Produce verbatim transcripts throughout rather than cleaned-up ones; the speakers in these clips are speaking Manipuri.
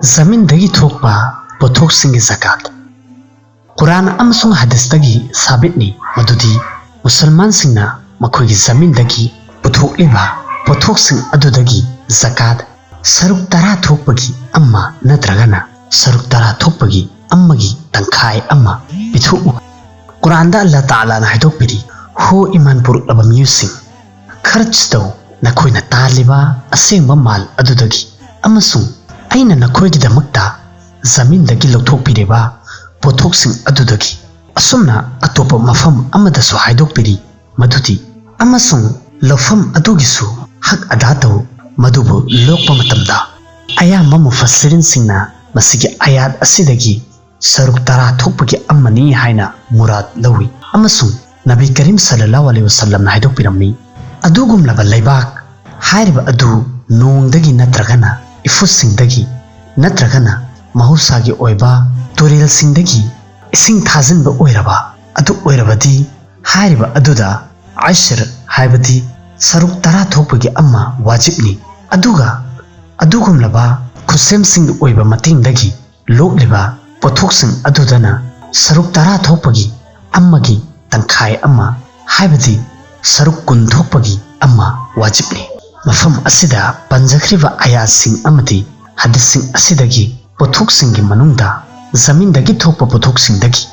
ꯖꯃꯤꯟꯗꯒꯤ ꯊꯣꯛꯄ ꯄꯣꯠꯊꯣꯛꯁꯤꯡꯒꯤ ꯖꯀꯥꯠ꯫ ꯀꯨꯔꯥꯟ ꯑꯃꯁꯨꯡ ꯍꯗꯤꯁꯇꯒꯤ ꯁꯥꯕꯤꯠꯅꯤ ꯃꯗꯨꯗꯤ ꯃꯨꯁꯜꯃꯥꯟꯁꯤꯡꯅ ꯃꯈꯣꯏꯒꯤ ꯖꯃꯤꯟꯗꯒꯤ ꯄꯨꯊꯣꯛꯂꯤꯕ ꯄꯣꯠꯊꯣꯛꯁꯤꯡ ꯑꯗꯨꯗꯒꯤ ꯖꯀꯥꯠ ꯁꯔꯨꯛ ꯇꯔꯥ ꯊꯣꯛꯄꯒꯤ ꯑꯃ ꯅꯠꯇ꯭ꯔꯒꯅ ꯁꯔꯨꯛ ꯇꯔꯥ ꯊꯣꯛꯄꯒꯤ ꯑꯃꯒꯤ ꯇꯪꯈꯥꯏ ꯑꯃ ꯄꯤꯊꯣꯛꯎ꯫ ꯀꯨꯔꯥꯟꯗ ꯑꯜꯂꯥ ꯇꯥꯂꯥꯅ ꯍꯥꯏꯗꯣꯛꯄꯤꯔꯤ, "ꯍꯣ ꯏꯃꯥꯟ ꯄꯨꯔꯛꯂꯕ ꯃꯤꯑꯣꯏꯁꯤꯡ, ꯈꯔꯆ ꯇꯧ ꯅꯈꯣꯏꯅ ꯇꯥꯜꯂꯤꯕ ꯑꯁꯦꯡꯕ ꯃꯥꯜ ꯑꯗꯨꯗꯒꯤ, ꯑꯃꯁꯨꯡ ꯑꯩꯅ ꯅꯈꯣꯏꯒꯤꯗꯃꯛꯇ ꯖꯃꯤꯟꯗꯒꯤ ꯂꯧꯊꯣꯛꯄꯤꯔꯤꯕ ꯄꯣꯠꯊꯣꯛꯁꯤꯡ ꯑꯗꯨꯗꯒꯤ"꯫ ꯑꯁꯨꯝꯅ ꯑꯇꯣꯞꯄ ꯃꯐꯝ ꯑꯃꯗꯁꯨ ꯍꯥꯏꯗꯣꯛꯄꯤꯔꯤ ꯃꯗꯨꯗꯤ, "ꯑꯃꯁꯨꯡ ꯂꯧꯐꯝ ꯑꯗꯨꯒꯤꯁꯨ ꯍꯛ ꯑꯗꯥ ꯇꯧ, ꯃꯗꯨꯕꯨ ꯂꯣꯛꯄ ꯃꯇꯝꯗ"꯫ ꯑꯌꯥꯝꯕ ꯃꯨꯐꯁꯁꯤꯔꯤꯟꯁꯤꯡꯅ ꯃꯁꯤꯒꯤ ꯑꯌꯥꯠ ꯑꯁꯤꯗꯒꯤ ꯁꯔꯨꯛ ꯇꯔꯥ ꯊꯣꯛꯄꯒꯤ ꯑꯃꯅꯤ ꯍꯥꯏꯅ ꯃꯨꯔꯥꯗ ꯂꯧꯏ, ꯑꯃꯁꯨꯡ ꯅꯕꯤ ꯀꯔꯤꯝ ꯁꯜꯂꯜꯂꯥꯍꯨ ꯑꯂꯩꯍꯤ ꯋꯁꯜꯂꯝꯅ ꯍꯥꯏꯗꯣꯛꯄꯤꯔꯝꯃꯤ, "ꯑꯗꯨꯒꯨꯝꯂꯕ ꯂꯩꯕꯥꯛ ꯍꯥꯏꯔꯤꯕ ꯑꯗꯨ ꯅꯣꯡꯗꯒꯤ ꯅꯠꯇ꯭ꯔꯒꯅ ꯏꯐꯨꯠꯁꯤꯡꯗꯒꯤ ꯅꯠꯇ꯭ꯔꯒꯅ ꯃꯍꯧꯁꯥꯒꯤ ꯑꯣꯏꯕ ꯇꯨꯔꯦꯜꯁꯤꯡꯗꯒꯤ ꯏꯁꯤꯡ ꯊꯥꯖꯤꯟꯕ ꯑꯣꯏꯔꯕ ꯑꯗꯨ ꯑꯣꯏꯔꯕꯗꯤ, ꯍꯥꯏꯔꯤꯕ ꯑꯗꯨꯗ ꯑꯁꯔ, ꯍꯥꯏꯕꯗꯤ ꯁꯔꯨꯛ ꯇꯔꯥ ꯊꯣꯛꯄꯒꯤ ꯑꯃ ꯋꯥꯖꯤꯕꯅꯤ꯫ ꯑꯗꯨꯒ ꯑꯗꯨꯒꯨꯝꯂꯕ ꯈꯨꯠꯁꯦꯝꯁꯤꯡꯒꯤ ꯑꯣꯏꯕ ꯃꯇꯦꯡꯗꯒꯤ ꯂꯣꯛꯂꯤꯕ ꯄꯣꯠꯊꯣꯛꯁꯤꯡ ꯑꯗꯨꯗꯅ ꯁꯔꯨꯛ ꯇꯔꯥ ꯊꯣꯛꯄꯒꯤ ꯑꯃꯒꯤ ꯇꯪꯈꯥꯏ ꯑꯃ, ꯍꯥꯏꯕꯗꯤ ꯁꯔꯨꯛ ꯀꯨꯟ ꯊꯣꯛꯄꯒꯤ ꯑꯃ ꯋꯥꯖꯤꯕꯅꯤ"꯫ ꯃꯐꯝ ꯑꯁꯤꯗ ꯄꯟꯖꯈ꯭ꯔꯤꯕ ꯑꯌꯥꯠꯁꯤꯡ ꯑꯃꯗꯤ ꯍꯗꯤꯁꯁꯤꯡ ꯑꯁꯤꯗꯒꯤ ꯄꯣꯠꯊꯣꯛꯁꯤꯡꯒꯤ ꯃꯅꯨꯡꯗ ꯖꯃꯤꯟꯗꯒꯤ ꯊꯣꯛꯄ ꯄꯣꯠꯊꯣꯛꯁꯤꯡꯗꯒꯤ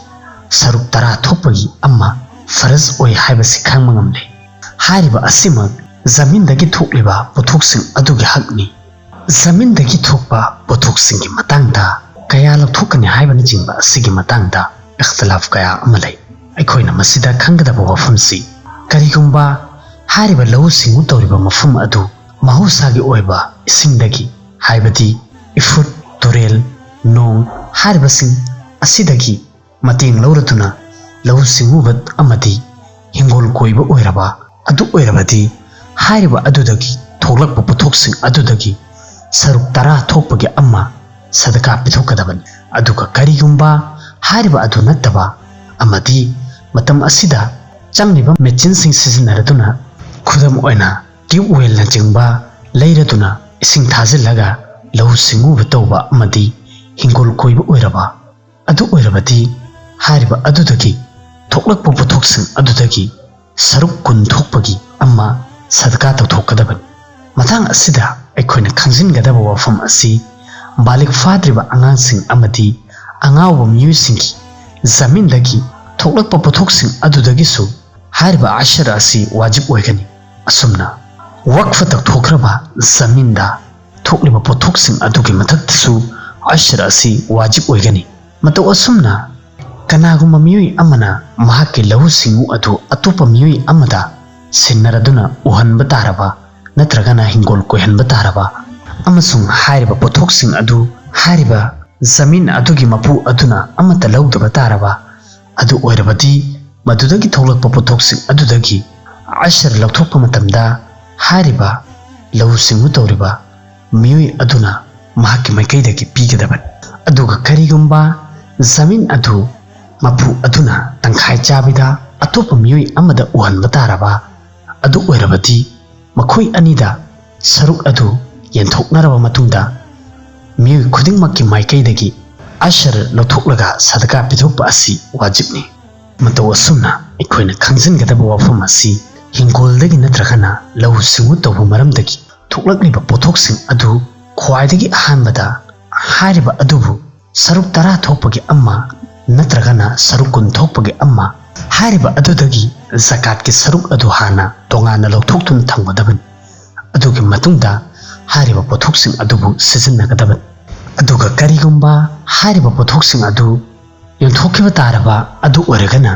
ꯁꯔꯨꯛ ꯇꯔꯥ ꯊꯣꯛꯄꯒꯤ ꯑꯃ ꯐꯔꯖ ꯑꯣꯏ ꯍꯥꯏꯕꯁꯤ ꯈꯪꯕ ꯉꯝꯂꯦ꯫ ꯍꯥꯏꯔꯤꯕ ꯑꯁꯤꯃꯛ ꯖꯃꯤꯟꯗꯒꯤ ꯊꯣꯛꯂꯤꯕ ꯄꯣꯠꯊꯣꯛꯁꯤꯡ ꯑꯗꯨꯒꯤ ꯍꯛꯅꯤ꯫ ꯖꯃꯤꯟꯗꯒꯤ ꯊꯣꯛꯄ ꯄꯣꯠꯊꯣꯛꯁꯤꯡꯒꯤ ꯃꯇꯥꯡꯗ ꯀꯌꯥ ꯂꯧꯊꯣꯛꯀꯅꯤ ꯍꯥꯏꯕꯅꯆꯤꯡꯕ ꯑꯁꯤꯒꯤ ꯃꯇꯥꯡꯗ ꯏꯈꯇꯤꯂꯥꯐ ꯀꯌꯥ ꯑꯃ ꯂꯩ꯫ ꯑꯩꯈꯣꯏꯅ ꯃꯁꯤꯗ ꯈꯪꯒꯗꯕ ꯋꯥꯐꯝꯁꯤ, ꯀꯔꯤꯒꯨꯝꯕ ꯍꯥꯏꯔꯤꯕ ꯂꯧꯎ ꯁꯤꯡꯎ ꯇꯧꯔꯤꯕ ꯃꯐꯝ ꯑꯗꯨ ꯃꯍꯧꯁꯥꯒꯤ ꯑꯣꯏꯕ ꯏꯁꯤꯡꯗꯒꯤ, ꯍꯥꯏꯕꯗꯤ ꯏꯐꯨꯠ, ꯇꯨꯔꯦꯜ, ꯅꯣꯡ ꯍꯥꯏꯔꯤꯕꯁꯤꯡ ꯑꯁꯤꯗꯒꯤ ꯃꯇꯦꯡ ꯂꯧꯔꯗꯨꯅ ꯂꯧꯎ ꯁꯤꯡꯎꯕ ꯑꯃꯗꯤ ꯍꯤꯡꯒꯣꯜ ꯀꯣꯏꯕ ꯑꯣꯏꯔꯕ ꯑꯗꯨ ꯑꯣꯏꯔꯕꯗꯤ, ꯍꯥꯏꯔꯤꯕ ꯑꯗꯨꯗꯒꯤ ꯊꯣꯛꯂꯛꯄ ꯄꯣꯠꯊꯣꯛꯁꯤꯡ ꯑꯗꯨꯗꯒꯤ ꯁꯔꯨꯛ ꯇꯔꯥ ꯊꯣꯛꯄꯒꯤ ꯑꯃ ꯁꯗꯀꯥ ꯄꯤꯊꯣꯛꯀꯗꯕꯅꯤ꯫ ꯑꯗꯨꯒ ꯀꯔꯤꯒꯨꯝꯕ ꯍꯥꯏꯔꯤꯕ ꯑꯗꯨ ꯅꯠꯇꯕ ꯑꯃꯗꯤ ꯃꯇꯝ ꯑꯁꯤꯗ ꯆꯪꯂꯤꯕ ꯃꯦꯆꯤꯟꯁꯤꯡ ꯁꯤꯖꯤꯟꯅꯔꯗꯨꯅ, ꯈꯨꯗꯝ ꯑꯣꯏꯅ ꯇ꯭ꯌꯨꯕ ꯋꯦꯜꯅꯆꯤꯡꯕ ꯂꯩꯔꯗꯨꯅ ꯏꯁꯤꯡ ꯊꯥꯖꯤꯜꯂꯒ ꯂꯧꯎ ꯁꯤꯡꯎꯕ ꯇꯧꯕ ꯑꯃꯗꯤ ꯍꯤꯡꯒꯣꯜ ꯀꯣꯏꯕ ꯑꯣꯏꯔꯕ, ꯑꯗꯨ ꯑꯣꯏꯔꯕꯗꯤ ꯍꯥꯏꯔꯤꯕ ꯑꯗꯨꯗꯒꯤ ꯊꯣꯛꯂꯛꯄ ꯄꯣꯠꯊꯣꯛꯁꯤꯡ ꯑꯗꯨꯗꯒꯤ ꯁꯔꯨꯛ ꯀꯨꯟ ꯊꯣꯛꯄꯒꯤ ꯑꯃ ꯁꯗꯀꯥ ꯇꯧꯊꯣꯛꯀꯗꯕꯅꯤ꯫ ꯃꯇꯥꯡ ꯑꯁꯤꯗ ꯑꯩꯈꯣꯏꯅ ꯈꯪꯖꯤꯟꯒꯗꯕ ꯋꯥꯐꯝ ꯑꯁꯤ, ꯕꯥꯂꯤꯒ ꯐꯥꯗ꯭ꯔꯤꯕ ꯑꯉꯥꯡꯁꯤꯡ ꯑꯃꯗꯤ ꯑꯉꯥꯎꯕ ꯃꯤꯑꯣꯏꯁꯤꯡꯒꯤ ꯖꯃꯤꯟꯗꯒꯤ ꯊꯣꯛꯂꯛꯄ ꯄꯣꯠꯊꯣꯛꯁꯤꯡ ꯑꯗꯨꯗꯒꯤꯁꯨ ꯍꯥꯏꯔꯤꯕ ꯑꯁꯔ ꯑꯁꯤ ꯋꯥꯖꯤꯕ ꯑꯣꯏꯒꯅꯤ꯫ ꯑꯁꯨꯝꯅ ꯋꯛꯐ ꯇꯧꯊꯣꯛꯈ꯭ꯔꯕ ꯖꯃꯤꯟꯗ ꯊꯣꯛꯂꯤꯕ ꯄꯣꯠꯊꯣꯛꯁꯤꯡ ꯑꯗꯨꯒꯤ ꯃꯊꯛꯇꯁꯨ ꯑꯁꯔ ꯑꯁꯤ ꯋꯥꯖꯤꯕ ꯑꯣꯏꯒꯅꯤ꯫ ꯃꯇꯧ ꯑꯁꯨꯝꯅ ꯀꯅꯥꯒꯨꯝꯕ ꯃꯤꯑꯣꯏ ꯑꯃꯅ ꯃꯍꯥꯛꯀꯤ ꯂꯧꯎ ꯁꯤꯡꯎ ꯑꯗꯨ ꯑꯇꯣꯞꯄ ꯃꯤꯑꯣꯏ ꯑꯃꯗ ꯁꯤꯟꯅꯔꯗꯨꯅ ꯎꯍꯟꯕ ꯇꯥꯔꯕ ꯅꯠꯇ꯭ꯔꯒꯅ ꯍꯤꯡꯒꯣꯜ ꯀꯣꯏꯍꯟꯕ ꯇꯥꯔꯕ ꯑꯃꯁꯨꯡ ꯍꯥꯏꯔꯤꯕ ꯄꯣꯠꯊꯣꯛꯁꯤꯡ ꯑꯗꯨ ꯍꯥꯏꯔꯤꯕ ꯖꯃꯤꯟ ꯑꯗꯨꯒꯤ ꯃꯄꯨ ꯑꯗꯨꯅ ꯑꯃꯠꯇ ꯂꯧꯗꯕ ꯇꯥꯔꯕ ꯑꯗꯨ ꯑꯣꯏꯔꯕꯗꯤ, ꯃꯗꯨꯗꯒꯤ ꯊꯣꯛꯂꯛꯄ ꯄꯣꯠꯊꯣꯛꯁꯤꯡ ꯑꯗꯨꯗꯒꯤ ꯑꯁꯔ ꯂꯧꯊꯣꯛꯄ ꯃꯇꯝꯗ ꯍꯥꯏꯔꯤꯕ ꯂꯧꯎ ꯁꯤꯡꯎ ꯇꯧꯔꯤꯕ ꯃꯤꯑꯣꯏ ꯑꯗꯨꯅ ꯃꯍꯥꯛꯀꯤ ꯃꯥꯏꯀꯩꯗꯒꯤ ꯄꯤꯒꯗꯕꯅꯤ꯫ ꯑꯗꯨꯒ ꯀꯔꯤꯒꯨꯝꯕ ꯖꯃꯤꯟ ꯑꯗꯨ ꯃꯄꯨ ꯑꯗꯨꯅ ꯇꯪꯈꯥꯏ ꯆꯥꯕꯤꯗ ꯑꯇꯣꯞꯄ ꯃꯤꯑꯣꯏ ꯑꯃꯗ ꯎꯍꯟꯕ ꯇꯥꯔꯕ ꯑꯗꯨ ꯑꯣꯏꯔꯕꯗꯤ, ꯃꯈꯣꯏ ꯑꯅꯤꯗ ꯁꯔꯨꯛ ꯑꯗꯨ ꯌꯦꯟꯊꯣꯛꯅꯔꯕ ꯃꯇꯨꯡꯗ ꯃꯤꯑꯣꯏ ꯈꯨꯗꯤꯡꯃꯛꯀꯤ ꯃꯥꯏꯀꯩꯗꯒꯤ ꯑꯁꯔ ꯂꯧꯊꯣꯛꯂꯒ ꯁꯗꯀꯥ ꯄꯤꯊꯣꯛꯄ ꯑꯁꯤ ꯋꯥꯖꯤꯕꯅꯤ꯫ ꯃꯇꯧ ꯑꯁꯨꯝꯅ ꯑꯩꯈꯣꯏꯅ ꯈꯪꯖꯤꯟꯒꯗꯕ ꯋꯥꯐꯝ ꯑꯁꯤ, ꯍꯤꯡꯒꯣꯜꯗꯒꯤ ꯅꯠꯇ꯭ꯔꯒꯅ ꯂꯧꯎ ꯁꯤꯡꯎ ꯇꯧꯕ ꯃꯔꯝꯗꯒꯤ ꯊꯣꯛꯂꯛꯂꯤꯕ ꯄꯣꯠꯊꯣꯛꯁꯤꯡ ꯑꯗꯨ ꯈ꯭ꯋꯥꯏꯗꯒꯤ ꯑꯍꯥꯟꯕꯗ ꯍꯥꯏꯔꯤꯕ ꯑꯗꯨꯕꯨ ꯁꯔꯨꯛ ꯇꯔꯥ ꯊꯣꯛꯄꯒꯤ ꯑꯃ ꯅꯠꯇ꯭ꯔꯒꯅ ꯁꯔꯨꯛ ꯀꯨꯟ ꯊꯣꯛꯄꯒꯤ ꯑꯃ, ꯍꯥꯏꯔꯤꯕ ꯑꯗꯨꯗꯒꯤ ꯖꯀꯥꯠꯀꯤ ꯁꯔꯨꯛ ꯑꯗꯨ ꯍꯥꯟꯅ ꯇꯣꯉꯥꯟꯅ ꯂꯧꯊꯣꯛꯇꯨꯅ ꯊꯝꯒꯗꯕꯅꯤ꯫ ꯑꯗꯨꯒꯤ ꯃꯇꯨꯡꯗ ꯍꯥꯏꯔꯤꯕ ꯄꯣꯠꯊꯣꯛꯁꯤꯡ ꯑꯗꯨꯕꯨ ꯁꯤꯖꯤꯟꯅꯒꯗꯕꯅꯤ꯫ ꯑꯗꯨꯒ ꯀꯔꯤꯒꯨꯝꯕ ꯍꯥꯏꯔꯤꯕ ꯄꯣꯠꯊꯣꯛꯁꯤꯡ ꯑꯗꯨ ꯌꯣꯟꯊꯣꯛꯈꯤꯕ ꯇꯥꯔꯕ ꯑꯗꯨ ꯑꯣꯏꯔꯒꯅ,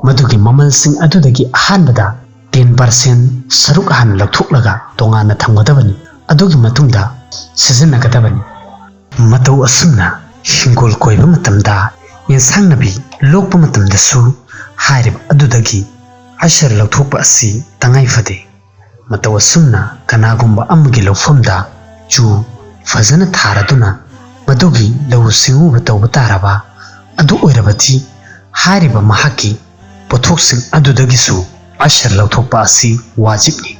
ꯃꯗꯨꯒꯤ ꯃꯃꯜꯁꯤꯡ ꯑꯗꯨꯗꯒꯤ ꯑꯍꯥꯟꯕꯗ ꯇꯦꯟ ꯄꯥꯔꯁꯦꯟ ꯁꯔꯨꯛ ꯍꯥꯟꯅ ꯂꯧꯊꯣꯛꯂꯒ ꯇꯣꯉꯥꯟꯅ ꯊꯝꯒꯗꯕꯅꯤ꯫ ꯑꯗꯨꯒꯤ ꯃꯇꯨꯡꯗ ꯁꯤꯖꯤꯟꯅꯒꯗꯕꯅꯤ꯫ ꯃꯇꯧ ꯑꯁꯨꯝꯅ ꯍꯤꯡꯒꯣꯜ ꯀꯣꯏꯕ ꯃꯇꯝꯗ, ꯌꯦꯟꯁꯥꯡ ꯅꯥꯄꯤ ꯂꯣꯛꯄ ꯃꯇꯝꯗꯁꯨ ꯍꯥꯏꯔꯤꯕ ꯑꯗꯨꯗꯒꯤ ꯑꯁꯔ ꯂꯧꯊꯣꯛꯄ ꯑꯁꯤ ꯇꯉꯥꯏ ꯐꯗꯦ꯫ ꯃꯇꯧ ꯑꯁꯨꯝꯅ ꯀꯅꯥꯒꯨꯝꯕ ꯑꯃꯒꯤ ꯂꯧꯐꯝꯗ ꯆꯨ ꯐꯖꯅ ꯊꯥꯔꯗꯨꯅ ꯃꯗꯨꯒꯤ ꯂꯧꯎ ꯁꯤꯡꯎꯕ ꯇꯧꯕ ꯇꯥꯔꯕ ꯑꯗꯨ ꯑꯣꯏꯔꯕꯗꯤ, ꯍꯥꯏꯔꯤꯕ ꯃꯍꯥꯛꯀꯤ ꯄꯣꯠꯊꯣꯛꯁꯤꯡ ꯑꯗꯨꯗꯒꯤꯁꯨ ꯑꯁꯔ ꯂꯧꯊꯣꯛꯄ ꯑꯁꯤ ꯋꯥꯖꯤꯕꯅꯤ꯫